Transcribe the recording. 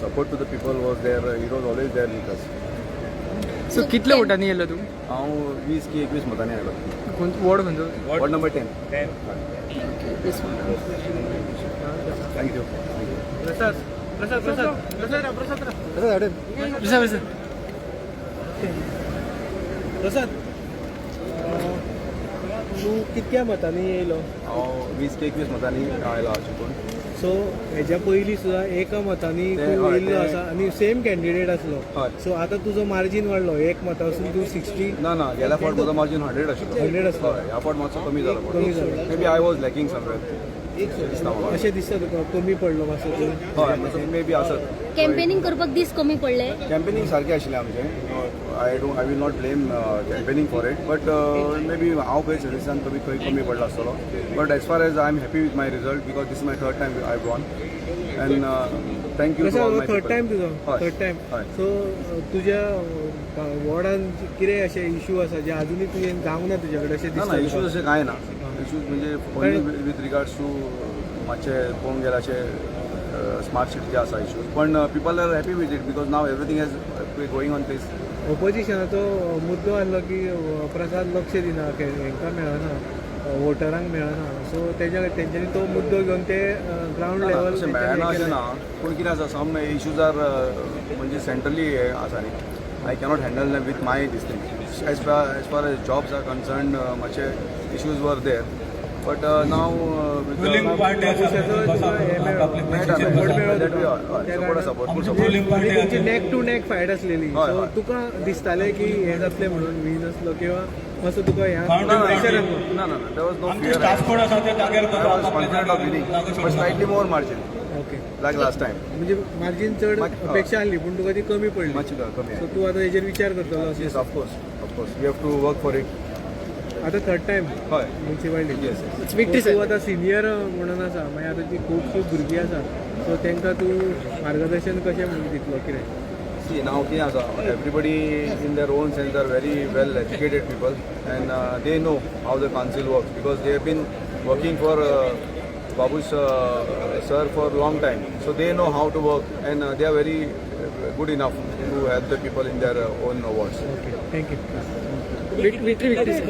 support to the people was there. He was always there with us. So कितले वोटांनी येयलो तूं? हांव 20 की 21 मतांनी आयलो. कोण वॉर्ड खंयचो? Ward number 10. Thank you. Prasad, Prasad, Prasad, Prasad, Prasad, Prasad, Prasad. Prasad, तूं कितक्या मतांनी येयलो? हांव 20 की 21 मतांनी आयलो चिपळूण. सो हेज्या पयलीं सुद्दां एका मतांनी तूं येयल्लो आसा आनी सेम कॅन्डिडेट आसलो. सो आतां तुजो मार्जीन वाडलो, एक मता वचून तूं 60. ना ना, गेल्या फावट म्हजो मार्जीन 100 आशिल्लो. 100 आसलो. हय, ह्या फावट मातसो कमी जालो. कमी जालो. Maybe I was lacking somewhere दिसता म्हाका. अशें दिसता तुका, कमी पडलो मातसो तूं? हय, मातसो मे बी आसत. कॅम्पेनिंग करपाक दीस कमी पडले. कॅम्पेनिंग सारकें आशिल्लें आमचें. I will not blame campaigning for it, but maybe हांव खंय सर्विसान कमी, खंय कमी पडला आसतलो. But as far as I am happy with my result because this my third time I won and thank you to all my. Third time तुजो? Third time. So तुज्या वॉर्डान कितें अशे इशू आसा जे अजुनूय तुवें जावंक ना तुज्या कडेन अशें ना ना. दिसता इश्यूज तुका? अशें कांय ना. इश्यूज म्हणजे ओनली विथ रिगार्ड्स टू मातशे पळोवंक गेल्यार अशें स्मार्ट सिटीचे आसा इश्यूज, पण people are happy with it because now everything is going on place. ओपोजिशनाचो मुद्दो आहलो की प्रसाद लक्ष दिना, हेंकां मेळना, वोटरांक मेळना. सो तेज्या तेंच्यांनी तो मुद्दो घेवन ते ग्रावंड लेवल अशें मेळना अशें ना, पूण कितें आसा, सम इश्यूज आर म्हणजे सेंट्रली हे आसा न्ही, I cannot handle with my these thing. As far as jobs are concern, मातशे issues were there, but now support आसा, भरपूर सपोर्ट. तुमची नेक टू नेक फायट आसलेली. हय, सो हय. तुका दिसतालें की हें जातलें म्हणून, विन आसलो किंवा मातसो तुका ह्या प्रेशर आसलो? ना ना ना, there was no fear. I was confident of winning, but slightly more margin like last time. म्हणजे मार्जीन चड अपेक्षा आहली, पूण तुका ती कमी पडली. मातशी कमी. सो तूं आतां हेजेर विचार करतलो अशें? Yes, of course, we have to work for it. आतां थर्ड टायम हय. म्युन्सिपालिटी. येस. विक्ट्री. तूं आतां सिनियर म्हणून आसा, मागीर आतां जी खुबशीं भुरगीं आसा, सो तांकां तूं मार्गदर्शन कशें म्हणून दितलो कितें? See, now कितें आसा, everybody in their own sense are very well educated people and they know how the council works because they have been working for Babush sir for long time. So they know how to work and they are very good enough to help the people in their own wards. Okay, thank you. Victory, victory.